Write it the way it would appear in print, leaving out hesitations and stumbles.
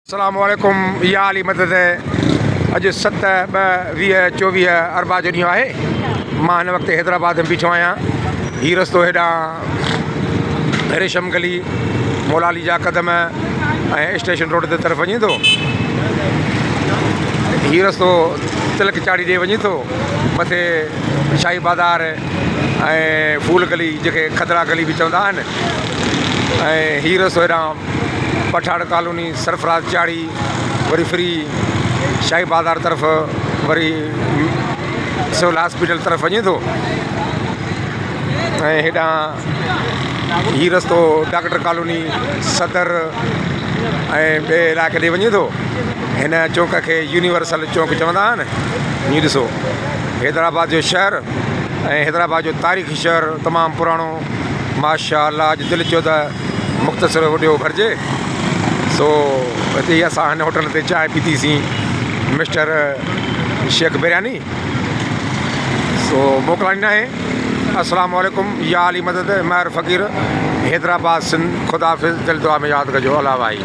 السلام عليڪم يا علي مدد اڄ 7 2 20 24 اربع جو ڏينهن آهي. مان هن وقت حيدرآباد ۾ بيٺو آهيان. هي رستو هيڏانهن ريشم گلي، مولا علي جا قدم ۽ اسٽيشن روڊ تي طرف وڃي ٿو. هي رستو تلڪ چاڙهي ڏي وڃي ٿو. مٿي شاهي بازار ۽ ڦول گلي جيڪي کدڙا گلي به چوندا آهن ۽ هي رستو هيڏانهن پٺاڻ ڪالوني، سرفراز چاڙهي، وري ڦري شاهي بازار طرف وري سول هاسپيٽل طرف وڃي ٿو ۽ هيڏانهن هي رستو ڊاڪٽر ڪالوني صدر ۽ ٻئي علائقي ڏي وڃي ٿو. هن چونڪ کي يونيورسل چونڪ چوندا آهن. هي ڏسو حيدرآباد جو شهر ۽ حيدرآباد جو تاريخي شهر تمام پراڻو ماشاء الله اڄ دل چيو ته مختصر وڊيو ڀرجي سو هتي ئي اسان هن هوٽل تي چانهه پيتيسين مسٽر شيخ برياني سو موڪلائڻي ناهي. السلام عليڪم يا علي مدد مهر فقير حيدرآباد سنڌ خدا حافظ دل دعا ۾ ياد ڪجو الله واهي.